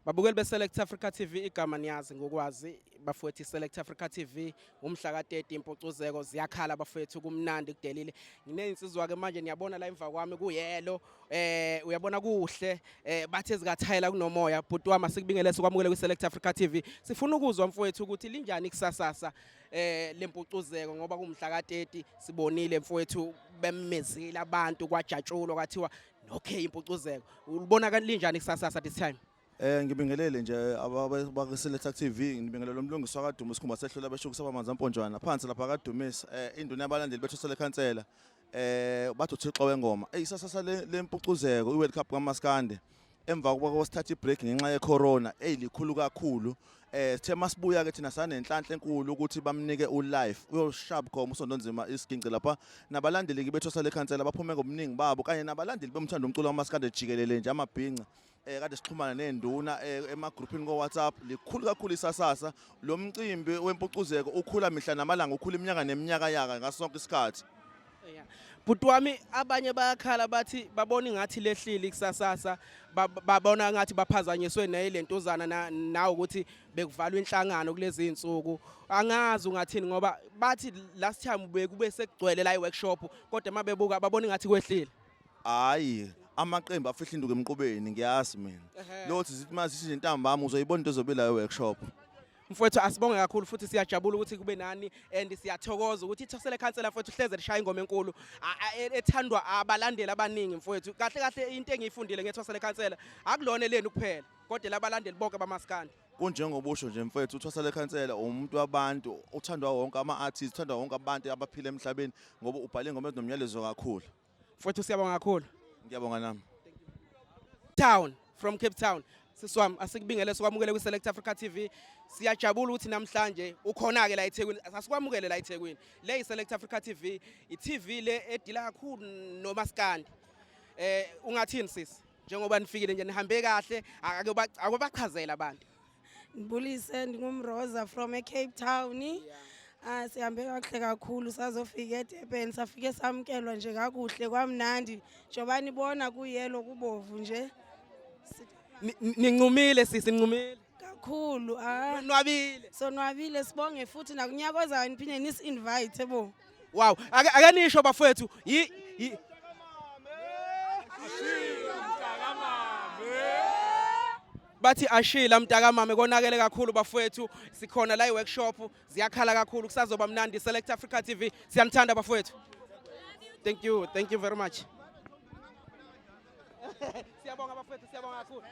Babukeli be-Select Africa TV, igama niyazi ngokwazi bafowethu. I-Select Africa TV, umhla ka-30, impucuzeko ziyakhala bafowethu, kumnandi kudelile. Nginezinsizwa-ke manje, niyabona la emva kwami kuyelo, uyabona kuhle, bathe zikathayela kunomoya. Bhuti wami, asikubingelele, sikwamukele kwi-Select Africa TV. Sifuna ukuzwa mfowethu ukuthi linjani ikusasasa lempucuzeko, ngoba kumhla ka-30 sibonile mfowethu bememezile abantu, kwajatshulwa, kwathiwa okay, impucuzeko. Ulibona linjani ikusasasa this time? Ngibingelele nje abakuSelecta TV, ngibingelele umlungisi wakaduma isikhumba sehlola besho kusaba amanzi amponjwana phansi lapha kaDumisa, induna yabalandeli bethu selekhansela, bathi uThixo wengoma. Isasasa lempucuzeko, iWorld Cup kaMaskande emva kokuba kwasithatha ibreak ngenxa yecorona, likhulu kakhulu. Sithe masibuya ke thina sanenhlanhla enkulu ukuthi bamnike ulife uyoshaya khoma usondonzima isiginci lapha, nabalandeli ke bethu selekhansela baphume ngobuningi babo, kanye nabalandeli bomthando umculo kaMaskande jikelele nje, amabhinca. Kade sixhumana nenduna emagruphini ko WhatsApp. Likhulu kakhulu isasasa lo mcimbi wempucuzeko, ukhula mihla namalanga, ukhula iminyaka neminyaka yaka ngaso sonke isikhathi. Yeah. Bhuti wami, abanye bayakhala, bathi babona ingathi lehlile ikusasasa, babona ngathi baphazanyiswe neyilentuzana nawe ukuthi bekuvalwa inhlangano kulezi insuku. Angazi ungathini, ngoba bathi last time bekube sekugcwele la i-workshop, kodwa mabebuka babona ingathi kwehlile. Hayi, amaqembu afihla induku emqubeni, ngiyazi mina. Lothi zithi mase nje ntambama uzoyibona into ezobe la e-workshop. Mfowethu, asibonge kakhulu futhi siyajabula ukuthi kube nani and siyathokoza ukuthi ithosele khansela mfowethu hleze lishaya ingoma enkulu ethandwa abalandeli abaningi mfowethu. Kahle kahle into engiyifundile ngethosele khansela, akulona elenu kuphela kodwa labalandeli bonke bamaskandi. Kunjengoba usho nje mfethu, uthwasa lekhansela umuntu wabantu, uthandwa wonke ama-artists, uthandwa wonke abantu abaphila emhlabeni, ngoba ubhale ingoma ezinomyalezo kakhulu. Mfowethu, siyabonga kakhulu. Ngiyabonga nami. Town from Cape Town. Siswami, asikubingele, sikwamukele kwi-Select Africa TV. Siyajabula ukuthi namhlanje ukhona-ke la eThekwini. Asikwamukele la eThekwini. Le i-Select Africa TV, i-TV le edila kakhulu nomaskandi. Ungathini sisi? Njengoba nifikile nje, nihambe kahle, ake akubachazela abantu. Ngibulise, ndingumrosa from eCape Town. Ah, sihambe kakuhle kakhulu, sazofika eDurban, safike samkelwa nje kakuhle, kwamnandi. Njengoba nibona kuyelo kubovu nje. Nincumile sisi, nincumile. Kakhulu. Ah, Nonwabile. Sonwabile, sibonge futhi nakunyaka ozayo niphinde nisi-invite bo. Wow, ake nisho bafowethu, yi bathi ashila mntakamame, konakele kakhulu bafowethu. Sikhona la i-workshop ziyakhala kakhulu, kusazoba mnandi. Select Africa TV, siyanithanda bafowethu. Thank you, thank you very much. Siyabonga bafowethu, siyabonga kakhulu.